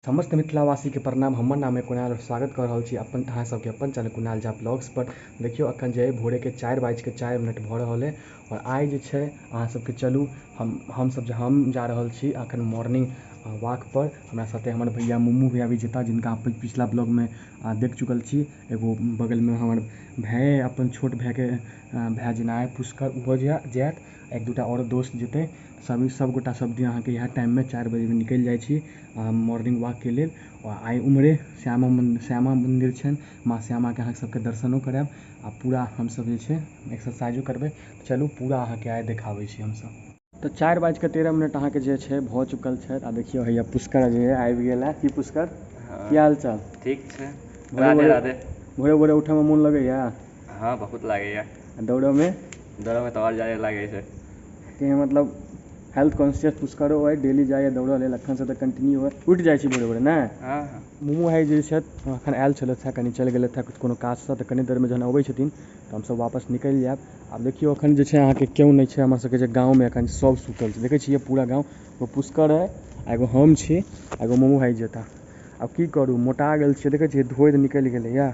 समस्त मिथिलावासीके प्रणाम। हमर नाम है कुणाल और स्वागत कर रहल छी अपन अहाँ सबके अपन चैनल कुणाल झा ब्लॉग्स पर। देखियौ अखन जे भोरे के 4:04 भऽ रहल है और आइ जे छै अहाँ सबके चलू हमसब हम जा रहल छी अखन मॉर्निंग वॉक पर। हमरा साथे हमर भैया मुम्मू भैया भी जेता, जिनका आप पिछला ब्लॉग में देख चुकल छी। एगो बगल में हमर भाय अपन छोट भाय के भाय जेना है पुष्कर, ओहो जायत, एक दूटा और दोस्त जेतै। सभी सब गोटा सब दिन अहाँके इएह टाइममे 4 बजे निकलि जाइ छी मॉर्निंग वॉकके लेल। और आइ उम्हरे श्यामा मन्दिर छनि, माँ श्यामाके अहाँ सबके दर्शनो करायब आ पूरा हमसब जे छै एक्सरसाइजो करबै। चलू पूरा अहाँके आइ देखाबै छी हमसब। तऽ 4:13 अहाँके जे छै भऽ चुकल छै। आ देखियौ हैया पुष्कर जे आबि गेल है। की पुष्कर, की हाल चाल? ठीक छै, राधे राधे। भोरे भोरे उठैमे मोन लगैया? हाँ, बहुत लागैया। दौड़ऽमे? दौड़ऽमे तऽ आओर ज्यादा लागै छै। कि मतलब हेल्थ कॉन्शियस पुष्करो अइ, डेली जाइए दौड़ऽ लेल, अखनसँ तऽ कंटिन्यू है। उठि जाइ छी भोरे भोरे ने? हाँ। मुम्मू भाई जे छथि अखन आयल छलथि हँ, कनि चलि गेलथि हँ कोनो काजसँ, तऽ कनि देरमे जहन अबै छथिन तऽ हमसब वापस निकलि जायब। आब देखियौ अखन जे छै अहाँके केओ नहि छै हमर सबके जे गाँवमे, अखन सब सुतल छै। देखै छियै पूरा गाँव, एगो पुष्कर है, एगो हम छी, एगो मुम्मू भाई जेता। आब की करू, मोटा गेल छियै, देखै छियै धोधि निकलि गेलैया।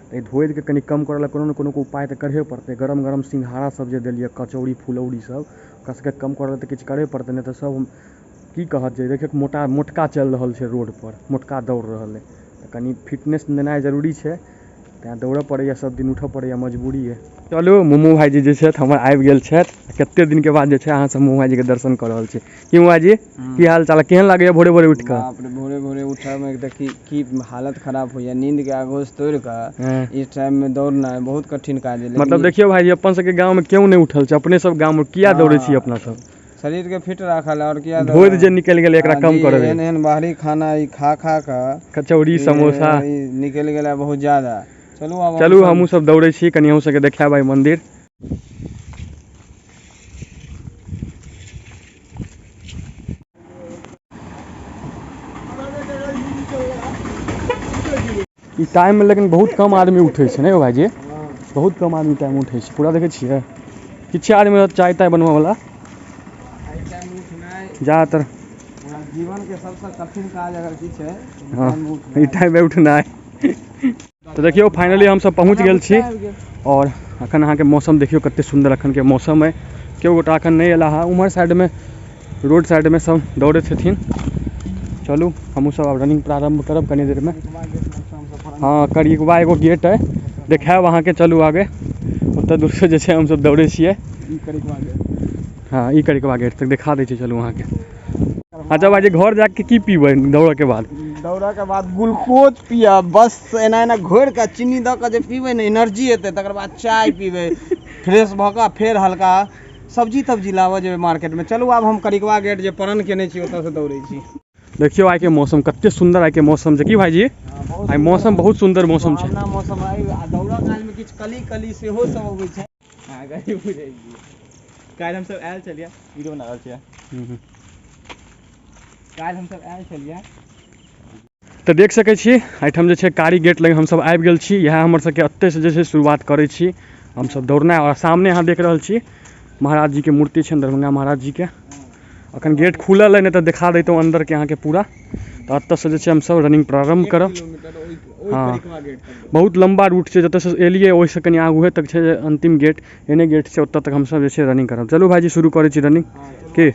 तऽ धोधिके कनि कम करऽ लए कोनो ने कोनो उपाय तऽ करहे पड़तै। गरम गरम सिंघाड़ा सब जे देलियै, कचौड़ी फुलौरी सब, ओकरा सबके कम करऽ लए तऽ किछु करहे पड़तै, नहि तऽ सब की कहत जे देखियौ मोटा मोटका चलि रहल छै रोडपर, मोटका दौड़ रहल अइ। तऽ कनि फिटनेस लेनाइ जरूरी छै, तैँ दौड़ऽ पड़ैए, सब दिन उठऽ पड़ैए, मजबूरी अइ। चलू मुम्मू भाईजी जे छथि हमर आबि गेल छथि। कते दिनके बाद जे छै अहाँ सब मुम्मू भाईजीके दर्शन कऽ रहल छी। की मुम्मू भाईजी, की हाल चाल, केहन लागैए भोरे भोरे उठि कऽ? बाप रे, भोरे भोरे उठऽमे देखी की हालत खराब होइए। नींद के आगोश तोड़ि कऽ इस टाइम में दौड़नाइ बहुत कठिन काज है। मतलब देखियौ भाईजी, अपन सबके गाँवमे केओ नहि उठल छै, अपने सब गाँवमे किया दौड़ै छी अपना सब? शरीर के फिट राखल और किया धोधि जे निकलि गेलै एकरा कम करबै। एहन एहन बाहरी खाना ई खा खा कऽ कचौड़ी समोसा निकलि गेलै बहुत ज्यादा। चलू आब, चलू हमहूँ सब दौड़ै छी, कनि अहूँ सबके देखायब आइ मन्दिर। ई टाइममे लेकिन बहुत कम आदमी उठै छै ने यौ भाईजी, बहुत कम आदमी टाइम उठै छै। पूरा देखै छियै किछु आदमी चाय ताय बनबऽवला ज्यादातर। जीवन के सबसँ कठिन काज अगर की छै, हाँ, ई टाइममे उठनाइ। तऽ देखियौ फाइनली हमसब पहुँच गेल छी और अखन अहाँके मौसम देखियौ कते सुन्दर अखनके मौसम अइ। केओ गोटा अखन नहि एला हँ, उम्हर साइडमे रोड साइडमे सब दौड़ैत छथिन। चलू हमहूँ सब आब रनिंग प्रारम्भ करब कनि देरमे। हाँ, करीबा एगो गेट अइ, देखायब अहाँके। चलू आगे, ओतऽ दूरसँ जे छै हमसब दौड़ै छियै। हाँ, ई करिकबा गेट तक देखा दै छी। चलू अहाँके। अच्छा भाईजी, घर जाके की पीबै दौड़ऽके बाद? दौड़ऽके बाद ग्लूकोज पियब, बस एना एना घोरि कऽ चीनी दऽ कऽ जे पीबै ने, एनर्जी एतै। तकर बाद चाय पीबै, फ्रेश भऽ कऽ फेर हल्का सब्जी तब्जी लाबऽ जेबै मार्केटमे। चलू आब हम करिकबा गेट जे प्रण केने छी ओतऽसँ दौड़ै छी। देखियौ आइके मौसम कते सुन्दर आइके मौसम छै। की भाईजी, आइ मौसम बहुत सुन्दर मौसम छै। मौसम आ दौड़ऽ कालमे किछु कली कली सेहो सब अबै छै। बुझै छी, काल्हि हमसब आयल छलियै, वीडियो बना रहल छियै। काल्हि हमसब आयल छलियै। तऽ देख सकै छी एहिठाम जे छै कारी गेट लग हमसब आबि गेल छी। इएह हमर सबके एतयसँ जे छै शुरुआत करै छी हमसब दौड़नाइ। और सामने अहाँ देख रहल छी महाराज जी के मूर्ति छनि, दरभंगा महाराज जी के। अखन गेट खुलल अइ, नहि तऽ देखा दैतहुँ अन्दरके अहाँके पूरा। तऽ एतऽसँ जे छै हमसब रनिंग प्रारम्भ करब। हाँ, बहुत लम्बा रूट छै, जतऽसँ एलियै ओहिसँ कनि आगूए तक छै अन्तिम गेट, एने गेट छै, ओतऽ तक हमसब जे छै रनिंग करब। चलू भाईजी, शुरू करै छी रनिंग। की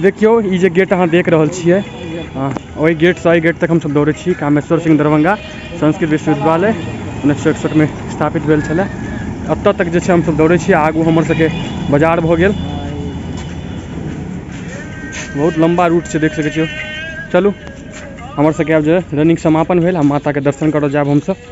देखियौ ई जे गेट अहाँ देख रहल छियै, ओहि गेटसँ एहि गेट तक हमसब दौड़ै छी। कामेश्वर सिंह दरभंगा संस्कृत विश्वविद्यालय 1961 मे स्थापित भेल छलै। एतऽ तक जे छै हमसब दौड़ै छी। आगू हमर सबके बाजार भऽ गेल। बहुत लम्बा रूट छै, देख सकै छियै। चलू हमर सबके आब जे रनिंग समापन भेल, हम माताके दर्शन करऽ जायब हमसब।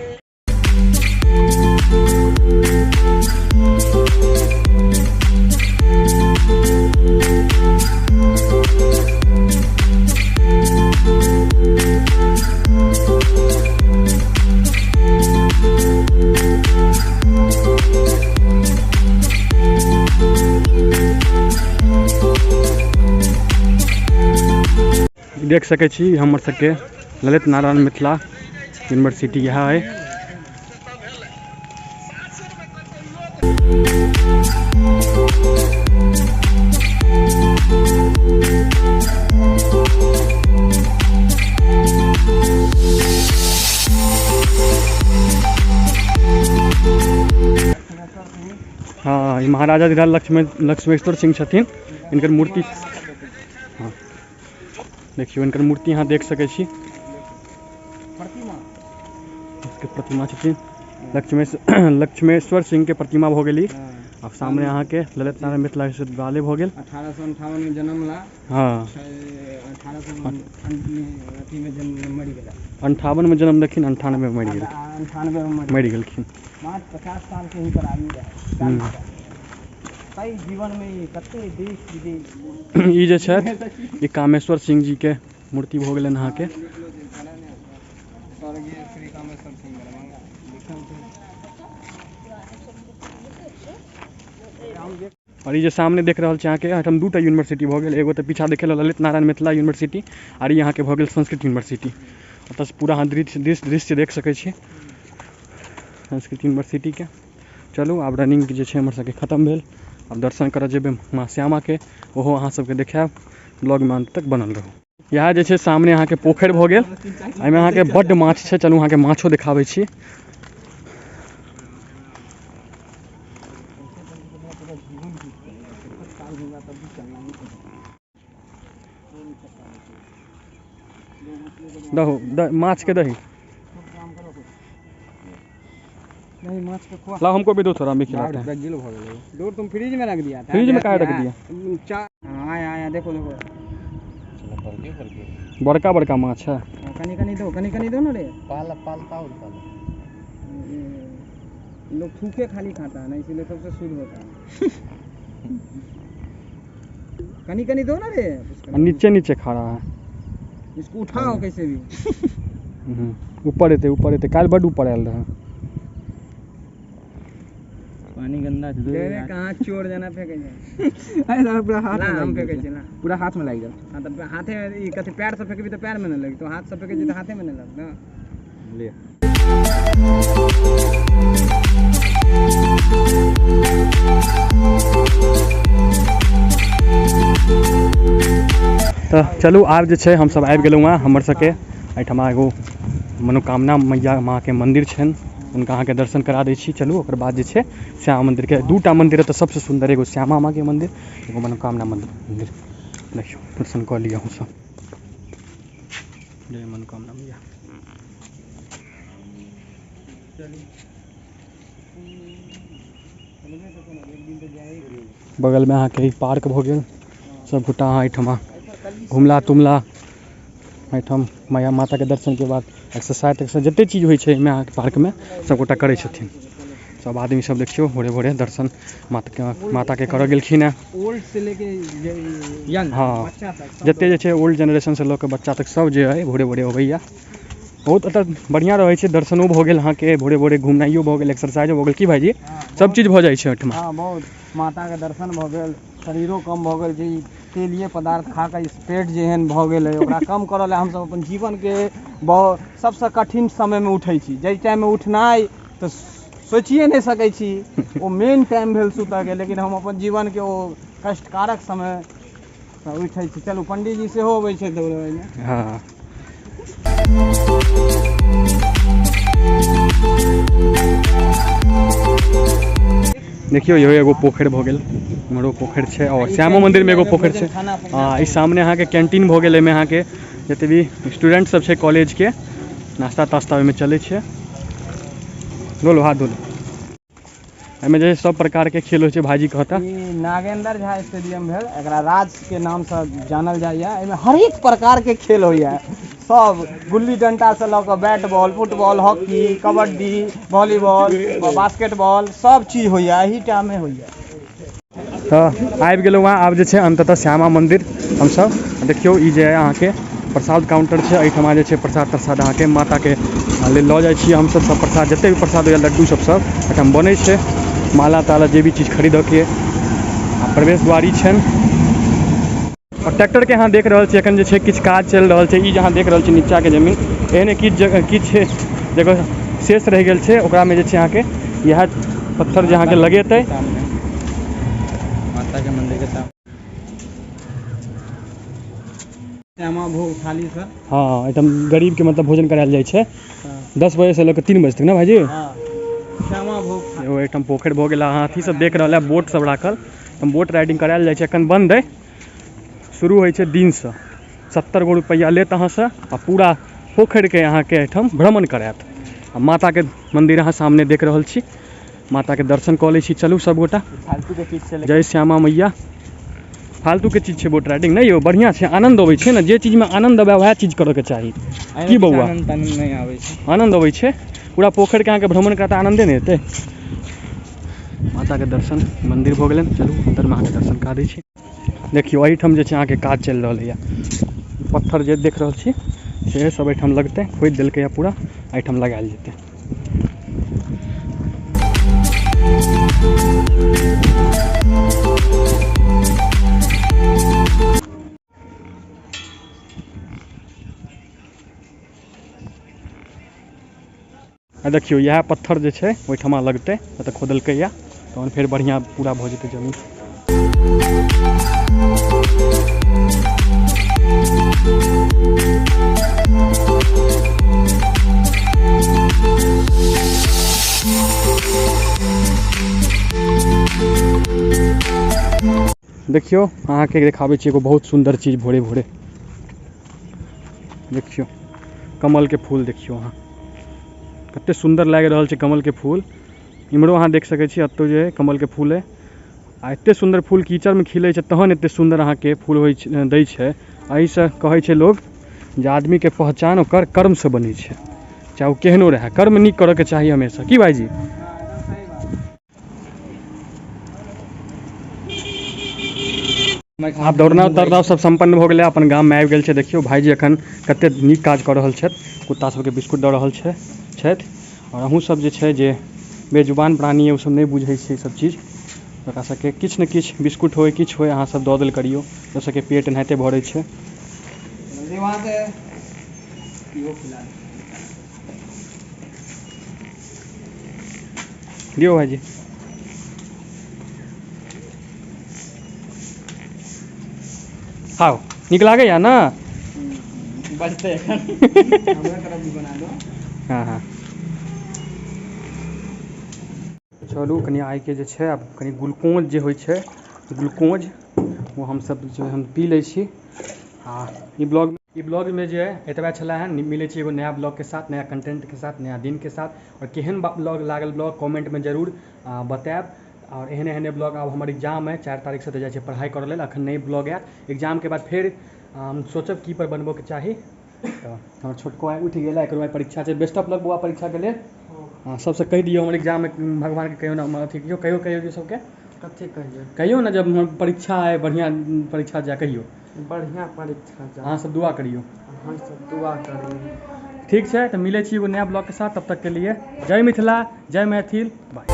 देख सकै छी हमर सबके ललित नारायण मिथिला यूनिवर्सिटी इएह अइ। हँ, ई महाराजा अधिराज लक्ष्मेश्वर सिंह छथिन, हिनकर मूर्ति। हँ, देखियौ हिनकर मूर्ति अहाँ देख सकै छी। इसके प्रतिमा छथिन लक्ष्मेश्वर सिंह के प्रतिमा भऽ गेली। आब सामने अहाँके ललित नारायण मिथिला विश्वविद्यालय भऽ गेल। 1858 में जन्म ला। हँ। 1800 अथी में जन्म मरि गेला। 58 में जन्म लेलखिन, 98 में मरि गेलखिन। 98 में मरि गेलखिन। मात्र 50 साल के हिनकर आयु रहै। ताहि जीवन में ई कते देश विदेश। ई जे छथि ई कामेश्वर सिंह जी के मूर्ति भऽ गेलनि अहाँके। स्वर्गीय श्री कामेश्वर सिंह दरभंगा लिखल छै। और ई जे सामने देख रहल छी अहाँके, एहिठाम दूटा यूनिवर्सिटी भऽ गेल। एगो तऽ पीछा देखेलहुँ ललित नारायण मिथिला यूनिवर्सिटी, आर ई अहाँके भऽ गेल संस्कृत यूनिवर्सिटी। ओतऽसँ पूरा अहाँ दृश्य देख सकै छी संस्कृत यूनिवर्सिटीके। चलू आब रनिंग जे छै हमर सबके खतम भेल। आब दर्शन करऽ जेबै माँ श्यामाके, ओहो अहाँ सबके देखायब। ब्लॉगमे अन्त तक बनल रहू। इएह जे छै सामने अहाँके पोखरि भऽ गेल, एहिमे अहाँके बड्ड माछ छै। चलू अहाँके माछो देखाबै छी। दहो माछ के दही। नहीं, माछ के खुआ। लाओ हमको भी दो थोड़ा, हम भी खिलाते हैं। गिल भऽ गेलै। दूर तुम फ्रिज में रख दिया था। फ्रिज में काहे रख दिया? हाँ, आया आया, देखो देखो। बड़का बड़का माछ है। हाँ, कनी कनी दो, कनी कनी दो ना रे। पाल पालता उलता। लोग थूके खाली खाता है ना, इसीलिए सबसे शुद्ध होता है। कनी कनी दो ना रे। नीचे नीचे खा रहा है। इसको उठाओ कैसे भी। ऊपर एते, ऊपर एते, काल्हि बड्ड ऊपर आयल रहै। पानी गंदा छै। रे कहाँ चोर जना फेंकै छै। अरे साला पूरा हाथ ना, में हम लागि फेंकै गेल छियै ना। पूरा हाथ में लागि गेल। हाँ, तऽ हाथे में ई कथी पैर से फेंकबी तऽ पैर में न लगतौ, तो हाथ से फेंकै छी तऽ हाथे में न लगतौ। ले। तऽ चलू आब जे छै हमसब आबि गेलहुँ हँ। हमर सबके एहिठमा एगो मनोकामना मैया माँके मन्दिर छनि, हुनका अहाँके दर्शन करा दै छी। चलू ओकर बाद जे छै श्यामा मन्दिरके दूटा मन्दिर एतऽ सबसँ सुन्दर, एगो श्यामा माँके मन्दिर, एगो मनोकामना मन्दिर। देखियौ दर्शन कऽ लिअ अहूँ सब। जय मनोकामना मैया। बगलमे अहाँके ई पार्क भऽ गेल। सबगोटा अहाँ एहिठमा घुमला तुमला। एहिठाम मैया माताके दर्शनके बाद एक्सरसाइज तेक्सरसाइज जते चीज होइ छै एहिमे अहाँके पार्कमे सबगोटा करै छथिन। सब आदमी सब देखियौ भोरे भोरे दर्शन माताके करऽ गेलखिन हेँ। ओल्ड से लेके यंग। हँ, बच्चा तक सब। जते जे छै ओल्ड जेनरेशनसँ लऽ कऽ बच्चा तक सब जे अइ भोरे भोरे अबैया। बहुत एतऽ बढ़िआँ रहै छै। दर्शनो भऽ गेल अहाँके, भोरे भोरे घुमनाइयो भऽ गेल, एक्सरसाइजो भऽ गेल। की भाइजी, सब चीज भऽ जाइ छै ओहिठमा? हँ, बहुत माताके दर्शन भऽ गेल, शरीरो कम भऽ गेल। जे ई तेलीय पदार्थ खा कऽ ई पेट जेहन भऽ गेल है, ओकरा कम करऽ लए हमसब अपन जीवनके बहुत सबसँ कठिन समयमे उठै छी। जाहि टाइममे उठनाइ तऽ सोचिए नहि सकै छी, ओ मेन टाइम भेल सुतऽके, लेकिन हम अपन जीवनके ओ कष्टकारक समयसँ उठै छी। चलू, पंडीजी सेहो अबै छै दौड़बैमे। हँ। देखियौ इहो एगो पोखरि भऽ गेल, इम्हरो पोखरि छै और श्यामो मन्दिरमे एगो पोखरि छै। आ ई सामने अहाँके कैंटीन भऽ गेल। एहिमे अहाँके जते भी स्टूडेंट सब छै कॉलेजके, नाश्ता तास्ता ओहिमे चलै छै। धोलो हाथ धोलो। एहिमे जे सब प्रकारके खेल होइ छै, भाइजी कहता। ई नागेंद्र झा स्टेडियम भेल, एकरा राज के नामसँ जानल जाइए। एहिमे हरेक प्रकारके खेल होइए सब, गुल्ली डंटा से लऽ कऽ bat ball, football, hockey, kabaddi, volleyball, basketball, सब चीज होइए, एही टामे होइए। तऽ आबि गेलहुँ हँ आब जे छै अन्ततः श्यामा मन्दिर हमसब। देखियौ ई जे अहाँके प्रसाद काउंटर छै, एहिठमा जे छै प्रसाद प्रसाद अहाँके माताके लेल लऽ जाइ छियै हमसब। सब प्रसाद जते भी प्रसाद होइए, लड्डू सब सब एहिठाम बनै छै, माला ताला जे भी चीज खरीदऽके। आ प्रवेश द्वारी छनि। और ट्रैक्टर के अहाँ देख रहल छी एखन जे छै किछु काज चलि रहल छै। ई जे अहाँ देख रहल छी नीचा के जमीन, एहने किछु जगह किछु जगह शेष रहि गेल छै, ओकरामे जे छै अहाँके इएह पत्थर जे अहाँके लगेतै। माता के मंदिर के सामने श्यामा भोग थाली से। हाँ, एहिठाम गरीब के मतलब भोजन करायल जाइ छै 10 बजे से लऽ कऽ 3 बजे तक ना भाईजी। हाँ, श्यामा भोग। एगो एहिठाम पोखरि भऽ गेल, अहाँ अथी सब देख रहल है, बोट सब राखल, बोट राइडिंग करायल जाइ छै। एखन बंद है, शुरू होइ छै दिनसँ। 70 गो रुपैआ लेत अहाँसँ आ पूरा पोखरिके अहाँके एहिठाम भ्रमण करायत। आ माताके मंदिर अहाँ सामने देख रहल छी, माताके दर्शन कऽ लै छी। चलू सब गोटा, फालतू के चीज छै। जय श्यामा मैया। फालतू के चीज छै बोट राइडिंग नहीं यौ, बढ़िआँ छै, आनंद अबै छै ने। जे चीजमे आनंद अबै वएह चीज करऽके चाही। की बौआ? आनंद नहि आबै छै। आनंद अबै छै, पूरा पोखरिके अहाँके भ्रमण कराता आनंदे नहि हेतै। माताके दर्शन मंदिर भऽ गेलनि, चलू अन्दरमे अहाँके दर्शन करा दै छी। देखियौ एहिठाम जे छै अहाँके काज चलि रहल यऽ, पत्थर जे देख रहल छी से सब एहिठाम लगतै, खोदि देलकै पूरा, एहिठाम लगायल जेतै। आ देखियौ इएह पत्थर जे छै ओहिठमा लगतै, ओतऽ खोदलकै या, तहन फेर बढ़िआँ पूरा भऽ जेतै जमीन। देखियौ अहाँके देखाबै छी एगो बहुत सुन्दर चीज भोरे भोरे। देखियौ कमल के फूल, देखियौ अहाँ कते सुन्दर लागि रहल छै कमल के फूल। इम्हरो अहाँ देख सकै छी, एतौ जे कमल के फूल है। आ एते सुन्दर फूल कीचड़मे खिलै छै तहन एते सुन्दर अहाँके फूल होइ छै, दै छै। एहिसँ कहै छै लोग जे आदमीके पहचान ओकर कर्मसँ बनै छै, चाहे ओ केहनो रहए, कर्म नीक करऽके चाही हमेशा। की भाईजी? आब दौड़ना तौड़ना सब सम्पन्न भऽ गेलै, अपन गाममे आबि गेल छै। देखियौ भाईजी एखन कते नीक काज कऽ रहल छथि, कुत्ता सबके बिस्कुट दऽ रहल छथि। आओर अहूँ सब जे छै जे बेजुबान प्राणी अइ, ओ सब नहि बुझै छै ई सब चीज, ओकरा सबके किछु ने किछु बिस्कुट होइ किछु होइ अहाँ सब दऽ देल करियौ, ओहि सबके पेट एनाहिते भरै छै। दियौ भाईजी। खाओ, नीक लागैया ना? बजतै एखन। हमरा तरफ भी बना दो। हाँ हाँ चलू कनि आइके जे छै आब कनि ग्लूकोज जे होइ छै, ग्लूकोज ओ हमसब जे हम पी लै छी। आ ई ब्लॉगमे जे एतबा छलै हँ। मिलै छी एगो नया ब्लॉगके साथ, नया कंटेंटके साथ, नया दिनके साथ। आओर केहन ब्लॉग लागल ब्लॉग कमेंटमे जरूर बतायब। आओर एहने एहने ब्लॉग, आब हमर एग्जाम है 4 तारीख से, तऽ जाइ छी पढ़ाइ करऽ लेल, अखन नहि ब्लॉग आयत। एग्जामके बाद फेर हम सोचब की पर बनबऽके चाही। तऽ हमर छोटको आइ उठि गेल, एकरो आइ परीक्षा छै। बेस्ट ऑफ लक बौआ परीक्षाके लेल। हँ, सबसँ कहि दियौ हमर एग्जाममे भगवानके कहियौ ने, अथी कहियौ कहियौ कहियौ जे सबके कथी कहियौ? कहियौ ने जब हमर परीक्षा आइ बढ़िआँ परीक्षा जाय, कहियौ बढ़िआँ परीक्षा जाय। अहाँ सब दुआ करियौ। अहाँ सब दुआ करियौ। ठीक छै, तऽ मिलै छी एगो नया ब्लॉगके साथ, तब तक के लिए जय मिथिला, जय मैथिल, बाय।